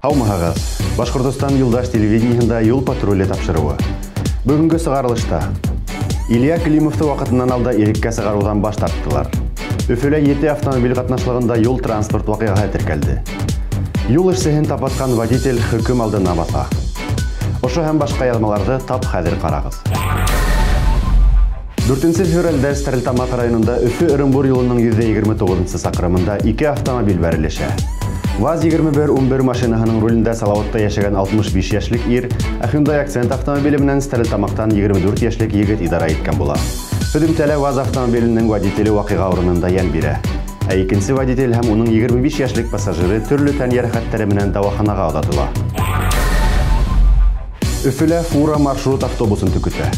Һаумыһығыҙ! Башҡортостан юлдаш телевидениеһында юл патруле тапшырыуы. Бөгөнгө сығарылышта Илья Климовты ваҡытынан алда иреккә сығарыуҙан баш тарттылар. Өфөлә 7 автомобиль ҡатнашлығында юл транспорт ваҡиғаһы теркәлде. Юл эшсеһен тапатҡан водитель хөкөм алдына баҫа. Ошо һәм башҡа яҙмаларҙы тап хәҙер ҡарағыҙ. 4 февралдә Стәрлетамаҡ районында Өфө-Ырымбур юлының 129 саҡрымында 2 автомобиль бәрелешә. ВАЗ-2111 машинаһының рулендә Салауатта йәшәгән 65 йәшлек ир, ә Hyundai Accent автомобиле менән Стәрлетамаҡтан 24 йәшлек егет идара иткән була. Һөҙөмтәлә ВАЗ автомобиленең водителе ваҡиға урынында йән бирә. Ә икенсе водитель һәм уның 25 йәшлек пассажиры төрлө тән йәрәхәттәре менән дауаханаға оҙатыла. Өфөлә фура маршрут автобусын төкөтә.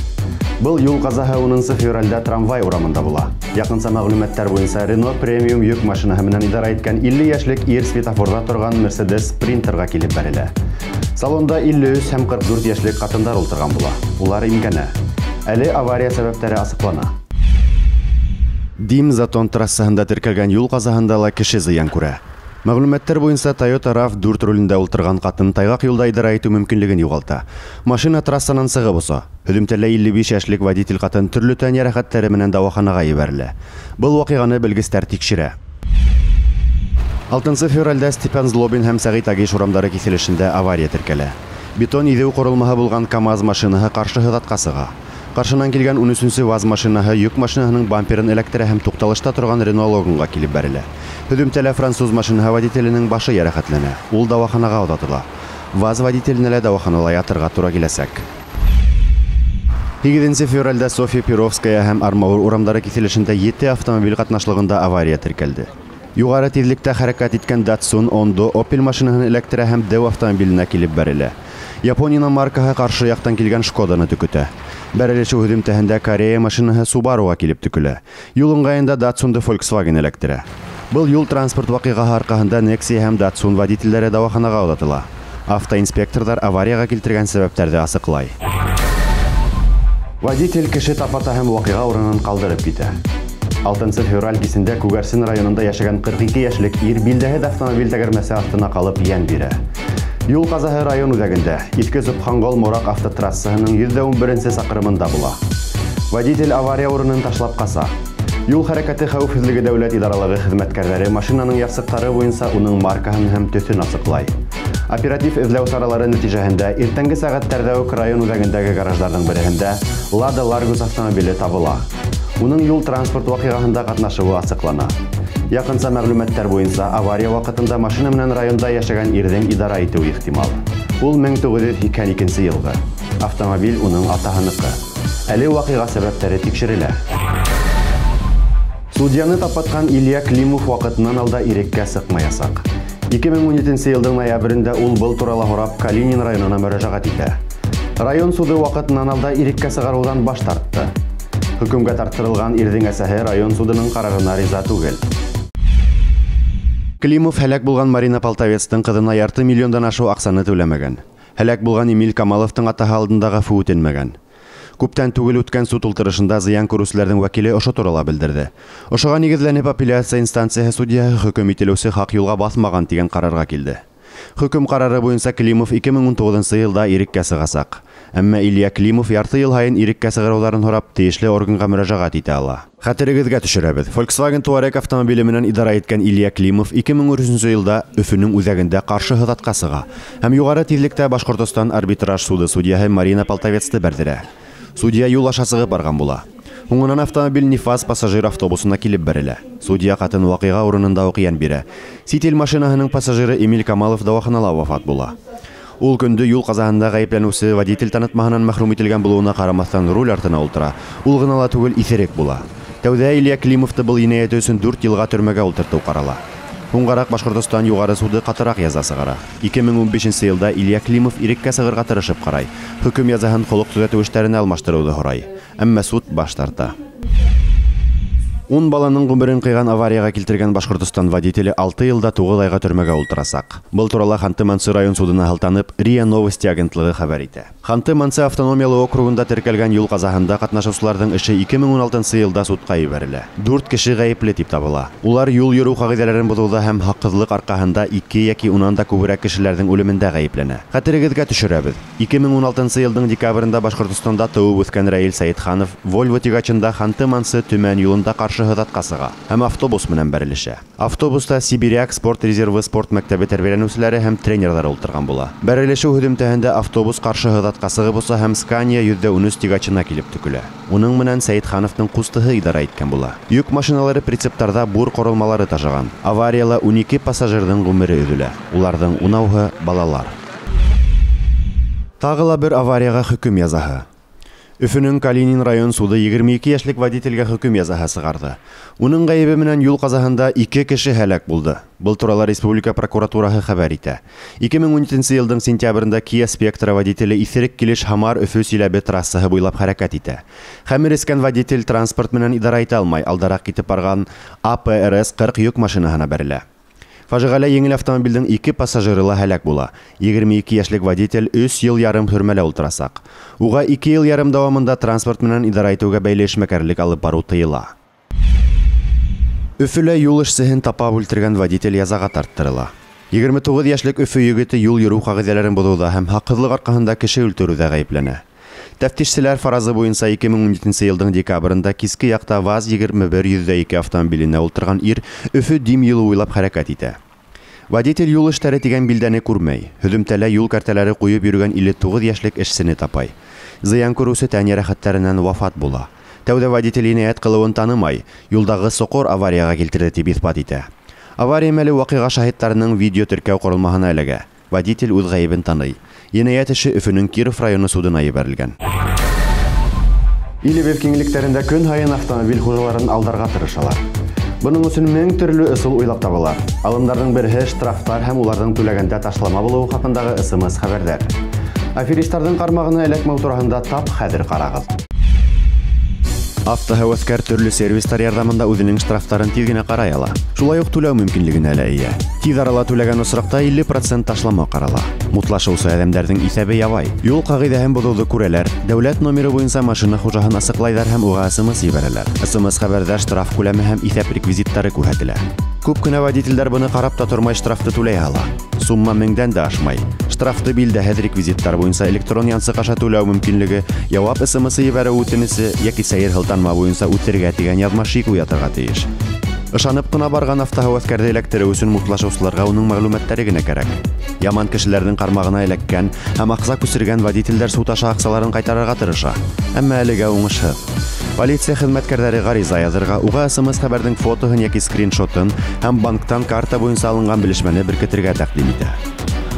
Был юл ҡазаһы 10 февралдә трамвай урамында була. Яҡынса мәғлүмәттәр буйынса Renault Premium йөк машинаһы менән идара иткән 50 йәшлек ир светофорҙа торған Mercedes Sprinterға килеп бәрелә. Салонда 53 һәм 44 йәшлек ҡатындар ултырған була. Улар имгәнә. Әле авария сәбәптәре асыҡлана. Дим Затон трассаһында теркәлгән юл ҡазаһында ла кеше зыян күрә. Мәғлүмәттәр буйынса Toyota RAV4 рулендә ултырған ҡатын тайғаҡ юлда идара итеү мөмкинлеген юғалта. Машина трассанан сығып оса. Һөҙөмтәлә 55 йәшлек водитель ҡатын төрлө тән йәрәхәттәре менән дауаханаға ебәрелә. Был ваҡиғаны белгестәр тикшерә. 6 февралдә Степан Злобин һәм Сәғит Агиш урамдары киҫелешендә авария теркәлә. Бетон иҙеү ҡоролмаһы булған КАМАЗ машинаһы ҡаршы һыҙатҡа сыға. Ҡаршынан килгән 13-нсе ВАЗ машинаһы йөк машинаһының бамперын эләктерә һәм туҡталышта торған Renault Loganға килеп бәрелә. Һөҙөмтәлә француз машинаһы водителенең башы йәрәхәтләнә. Ул дауаханаға оҙатыла. ВАЗ водителенә лә дауаханала ятырға тура киләсәк. 8 февралдә Софья Перовская һәм Армаур урамдары киҫелешендә 7 автомобиль ҡатнашлығында авария теркәлде. Юғары тиҙлектә хәрәкәт иткән Datsun Ondo Opel машинаһын эләктерә һәм Дәү автомобиленә килеп бәрелә. Японияның маркаһы ҡаршы яҡтан килгән Шкоданы төкөтә. Бәрелешеү һөҙөмтәһендә Корея машинаһы Subaruға килеп төкөлә. Юл ыңғайында Datsunды Volkswagen эләктерә. Был юл транспорт ваҡиғаһы арҡаһында Nexia һәм Datsun водителдәре дауаханаға оҙатыла. Автоинспекторҙар аварияға килтергән сәбәптәрҙе асыҡлай. Водитель кеше тапата һәм ваҡиға урынын ҡалдырып китә. 6 февраль кисендә Күгәрсен районында йәшәгән 42 йәшлек ир билдәһеҙ автомобиль тәгәрмәсе аҫтына ҡалып йән бирә. Юл ҡазаһы район үҙәгендә Иҫке Зобханғол Мораҡ автотрассаһының 111 саҡрымында була. Водитель авария урынын ташлап ҡаса. Юл хәрәкәте хәүефһеҙлеге дәүләт идаралығы хеҙмәткәрҙәре машинаның ярсыҡтары буйынса уның маркаһын һәм төҫөн асыҡлай. Оператив эҙләү саралары нәтижәһендә иртәнге сәғәттәрҙә үк район үҙәгендәге гараждарҙың береһендә Lada Largus автомобиле табыла. Уның юл транспорт ваҡиғаһында ҡатнашыуы асыҡлана. Яҡынса мәғлүмәттәр буйынса авария ваҡытында машина менән районда йәшәгән ирҙең идара итеүе ихтимал. Ул 1982 йылғы. Автомобиль уның атаһыныҡы. Әле ваҡиға сәбәптәре тикшерелә. Судьяны тапатҡан Илья Климов ваҡытынан алда иреккә сыҡмаясаҡ. 2017 йылдың ноябрендә ул был турала һорап Калинин районына мөрәжәғәт итә. Район суды ваҡытынан алда иреккә сығарыуҙан баш тартты. Хөкөмгә тарттырылған ирҙең әсәһе район судының ҡарарына риза түгел. Климов һәләк булған Марина Полтавецтың ҡыҙына ярты миллиондан ашыу аҡсаны түләмәгән. Һәләк булған Эмиль Камаловтың атаһы алдында ғәфү үтенмәгән. Күптән түгел үткән суд ултырышында зыян күреүселәрҙең вәкиле ошо турала белдерҙе. Ошоға нигеҙләнеп апелляция инстанцияһы судьяһы хөкөм ителеүсе хаҡ юлға баҫмаған тигән ҡарарға килде. Хөкөм ҡарары буйынса Климов 2019 йылда иреккә сығасаҡ. Әммә Илья Климов ярты йыл һайын иреккә сығарыуҙарын һорап тейешле органға мөрәжәғәт итә ала. Хәтерегеҙгә төшөрәбеҙ. Volkswagen Touareg автомобиле менән идара иткән Илья Климов 2013 йылда Өфөнөң үҙәгендә ҡаршы һыҙатҡа сыға һәм юғары тиҙлектә Башҡортостан арбитраж суды судьяһы Марина Полтавецты бәрҙерә. Судья юл аша сығып барған була. Һуңынан автомобиль Нифас пассажир автобусына килеп бәрелә. Судья ҡатын ваҡиға урынында уҡ йән бирә. Сит ил машинаһының пассажиры Эмиль Камалов дауаханала вафат була. Ул көндө юл ҡазаһында ғәйепләнеүсе водитель танытмаһынан мәхрүм ителгән булыуына ҡарамаҫтан руль артына ултыра. Ул ғына ла түгел, иҫерек була. Тәүҙә Илья Климовты был енәйәте өсөн 4 йылға төрмәгә ултыртыу ҡарала. Һуңғараҡ Башҡортостан Юғары суды ҡатыраҡ яза сығара. 2015 йылда Илья Климов иреккә сығырға тырышып ҡарай. Хөкөм язаһын холоҡ төҙәтеү эштәренә алмаштырыуҙы һорай. Әммә суд баш тарта. Ун баланың ғүмерен ҡыйған аварияға килтергән Башҡортостан водителе 6 йылда 9 айға төрмәгә ултырасаҡ. Был турала Ханты-Мансы район судына һылтанып, РИА Новости агентлығы хәбәр итә. Ханты-Мансы автономиялы округында теркәлгән юл ҡазаһында ҡатнашыусыларҙың эше 2016 йылда судҡа ебәрелә. 4 кеше ғәйепле тип табыла. Улар юл йөрөү ҡағиҙәләрен боҙоуҙа һәм хаҡһыҙлыҡ арҡаһында 2 йәки унан да күберәк кешеләрҙең үлемендә ғәйепләнә. Хәтерегеҙгә төшөрәбеҙ. 2016 йылдың декабрендә Башҡортостанда тыуып үҫкән Рәил Сәйетханов Volvo тягачында Ханты-Мансы Төмән юлында ҡаршы һыҙатҡа сыға һәм автобус менән бәрелешә. Автобуста Сибиряк спорт резервы спорт мәктәбе тәрбиәләнеүселәре һәм тренерҙары ултырған була. Бәрелешеү һөҙөмтәһендә автобус ҡаршы һыҙатҡа сығып оса һәм Scania 113 тягачына килеп төкөлә. Уның менән Сәйетхановтың ҡустыһы идара иткән була. Йөк машиналары прицептарҙа бур ҡоролмалары ташыған. Аварияла 12 пассажирҙың ғүмере өҙөлә. Уларҙың унауһы балалар. Тағы ла бер аварияға хөкөм язаһы. Өфөнөң Калинин район суды 22 йәшлек водителгә хөкөм язаһы сығарҙы. Уның ғәйебе менән юл ҡазаһында 2 кеше һәләк булды. Был турала Республика прокуратураһы хәбәр итә. 2017 йылдың сентябрендә Kia Spectra водителе иҫерек килеш Һамар Өфө Силәбе трассаһы буйлап хәрәкәт итә. Хәмер эскән водитель транспорт менән идара итә алмай, алдараҡ китеп барған АПРС 40 йөк машинаһына бәрелә. Фажиғәлә еңел автомобилдең 2 пассажиры ла һәләк була. 22 йәшлек водитель 3 йыл ярым төрмәлә ултырасаҡ. Уға 2 йыл ярым дауамында транспорт менән идара итеүгә бәйле эшмәкәрлек алып барыу тыйыла. Өфөлә юл эшсеһен тапап үлтергән водитель язаға тарттырыла. 29 йәшлек Өфө егете юл йөрөү ҡағиҙәләрен боҙоуҙа һәм хаҡһыҙлыҡ арҡаһында кеше үлтереүҙә ғәйепләнә. Тәфтишселәр фаразы буйынса 2017 йылдың декабрендә киске яҡта ВАЗ 2102 автомобиленә ултырған ир Өфө Дим юлы буйлап хәрәкәт итә. Водитель юл эштәре тигән билдәне күрмәй. Һөҙөмтәлә юл кәртәләре ҡуйып йөрөгән 59 йәшлек эшсене тапай. Зыян күреүсе тән йәрәхәттәренән вафат була. Тәүҙә водитель енәйәт ҡылыуын танымай, юлдағы соҡор аварияға килтерҙе тип иҫбат итә. Авария мәле ваҡиға шаһиттарының видео теркәү ҡоролмаһына эләгә. Водитель үҙ ғәйебен таный. Енәйәт эше Өфөнөң Киров районы судына ебәрелгән. Илебеҙ киңлектәрендә көн һайын автомобиль хужаларын алдарға тырышалар. Бының өсөн мең төрлө ысул уйлап табалар. Алымдарҙың береһе штрафтар һәм уларҙың түләгәндә ташлама булыуы хаҡындағы СМС хәбәрҙәр. Аферистарҙың ҡармағына эләкмәү тураһында тап хәҙер ҡарағыҙ. Автоһәүәҫкәр төрлө сервистар ярҙамында үҙенең штрафтарын тиҙ генә ҡарай ала. Шулай уҡ түләү мөмкинлегенә лә эйә. Тиҙ арала түләгән осраҡта 50% ташлама ҡарала. Мутлашыусы әҙәмдәрҙең иҫәбе ябай. Юл ҡағиҙәһен боҙоуҙы күрәләр, дәүләт номеры буйынса машина хужаһын асыҡлайҙар һәм уға СМС ебәрәләр. СМС хәбәрҙә штраф күләме һәм иҫәп реквизиттары күрһәтелә. Күп кенә водителдәр быны ҡарап та тормай штрафты түләй ала. Сумма меңдән дә ашмай. Штрафты билдәһеҙ реквизиттар буйынса электрон янсыҡ аша түләү мөмкинлеге, яуап СМС ебәреү үтенесе йәки сәйер һылтанма буйынса үтергә тигән яҙма шик уятырға тейеш. Ышанып ҡына барған автоһәүәҫкәрҙе эләктереү өсөн мутлашыусыларға уның мәғлүмәттәре генә кәрәк. Яман кешеләрҙең ҡармағына эләккән һәм аҡса күсергән водителдәр суд аша аҡсаларын ҡайтарырға тырыша. Әммә әлегә уңышһыҙ. Полиция хеҙмәткәрҙәре ғариза яҙырға, уға СМС хәбәрҙең фотоһын йәки скриншотын һәм банктан карта буйынса алынған белешмәне беркетергә тәҡдим итә.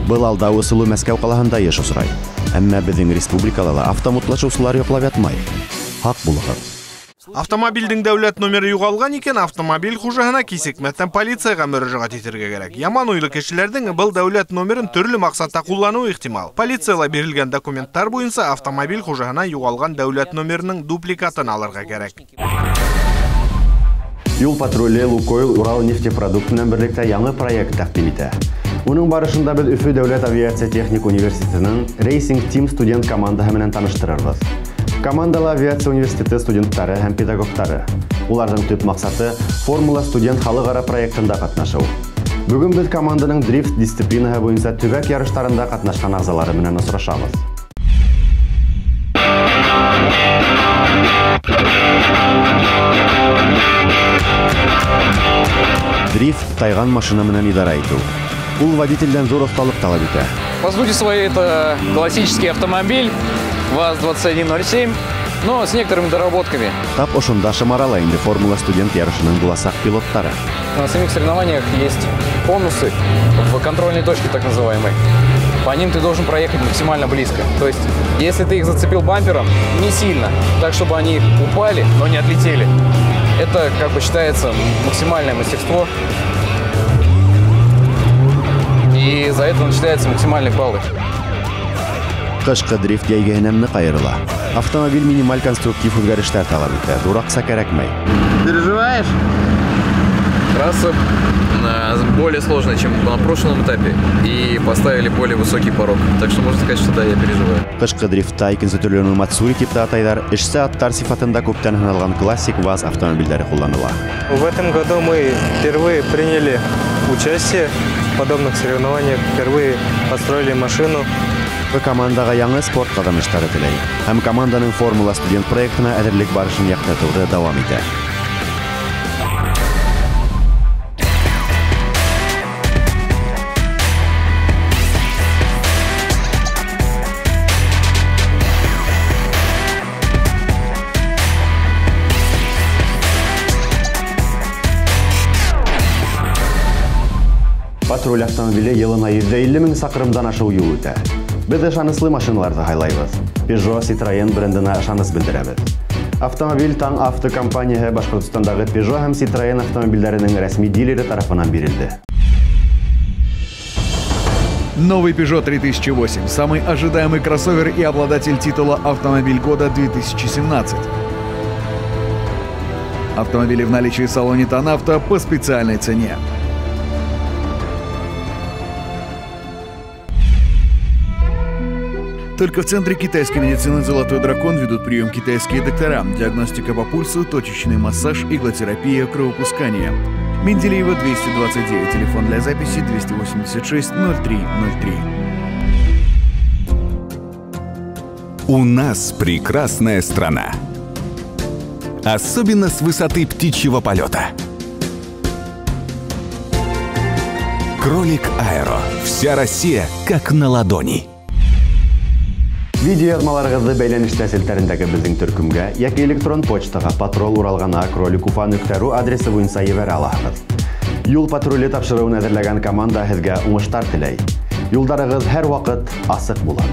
Был алдау ысулы Мәскәү ҡалаһында йыш осрай. Әммә беҙҙең республикала ла автомутлашыусылар йоҡлап ятмай. Һаҡ булығыҙ. Автомобилдең дәүләт номеры юғалған икән, автомобиль хужаһына кисекмәҫтән полицияға мөрәжәғәт итергә кәрәк. Яман уйлы кешеләрҙең был дәүләт номерын төрлө маҡсатта ҡулланыуы ихтимал. Полицияла бирелгән документтар буйынса автомобиль хужаһына юғалған дәүләт номерының дупликатын алырға кәрәк. Юл патруле Лукойл Урал нефтепродукт менән берлектә яңы проект тәҡдим итә. Уның барышында беҙ Өфө дәүләт авиация техник университетының Racing Team студент командаһы менән таныштырырбыҙ. Командала авиация университеты студенттары һәм педагогтары. Уларҙың төп маҡсаты Формула студент халыҡ-ара проектында ҡатнашыу. Бөгөн беҙ команданың дрифт дисциплинаһы буйынса төбәк ярыштарында ҡатнашҡан ағзалары менән осрашабыҙ. Дрифт тайған машина менән идара итеү. Ул водителдән ҙур оҫталыҡ талап итә. По сути своей это классический автомобиль ВАЗ-2107, но с некоторыми доработками. Тап ошонда шымара инде Формула студент ярышының буласаҡ пилоттары. На самих соревнованиях есть конусы в контрольной точке, так называемой. По ним ты должен проехать максимально близко. То есть, если ты их зацепил бампером, не сильно, так, чтобы они упали, но не отлетели. Это, как бы считается, максимальное мастерство. И за это начисляются максимальные баллы. Ҡышҡы дрифт йәйгеһенән ныҡ айырыла. Автомобиль минималь конструктив үҙгәрештәр талап итә, ҙур аҡса кәрәкмәй. Переживаешь? Трасса более сложная, чем на прошлом этапе, и поставили более высокий порог. Так что можно сказать, что да, я переживаю. Ҡышҡы дрифтта икенсе төрлөнө Мацури тип тә атайҙар, эшсе аттар сифатында күптән һаналған классик ВАЗ автомобилдәре ҡулланыла. В этом году мы впервые приняли участие в подобных соревнованиях, впервые построили машину. Командаға яңы спорт ҡаҙаныштары теләй. Һәм команданың Формула студент проектына әҙерлек барышын яҡтыртыуҙы дауам итә. Патруль автомобиле йылына 150 мең саҡрымдан ашыу юл үтә. Беҙ ышаныслы машиналарҙы һайлайбыҙ. Peugeot, Citroën брендына ышаныс белдерәбеҙ. Автомобиль Таң Авто компанияһы Башҡортостандағы Peugeot һәм Citroën автомобилдәренең рәсми дилеры тарафынан бирелде. Новый Peugeot 3008 – самый ожидаемый кроссовер и обладатель титула «Автомобиль года 2017». Автомобили в наличии в салоне Танавто по специальной цене. Только в Центре китайской медицины «Золотой дракон» ведут прием китайские доктора. Диагностика по пульсу, точечный массаж, иглотерапия, кровопускание. Менделеева, 229. Телефон для записи 286 03 03. У нас прекрасная страна. Особенно с высоты птичьего полета. Кролик Аэро. Вся Россия как на ладони. Видео яҙмаларығыҙҙы бәйләнештә селтәрендәге беҙҙең төркөмгә йәки электрон почтаға патрол уралғана кроликуфа.ру адресы буйынса ебәрә алаһығыҙ. Юл патруле тапшырыуын әҙерләгән команда һеҙгә уңыштар теләй. Юлдарығыҙ һәр ваҡыт асыҡ була.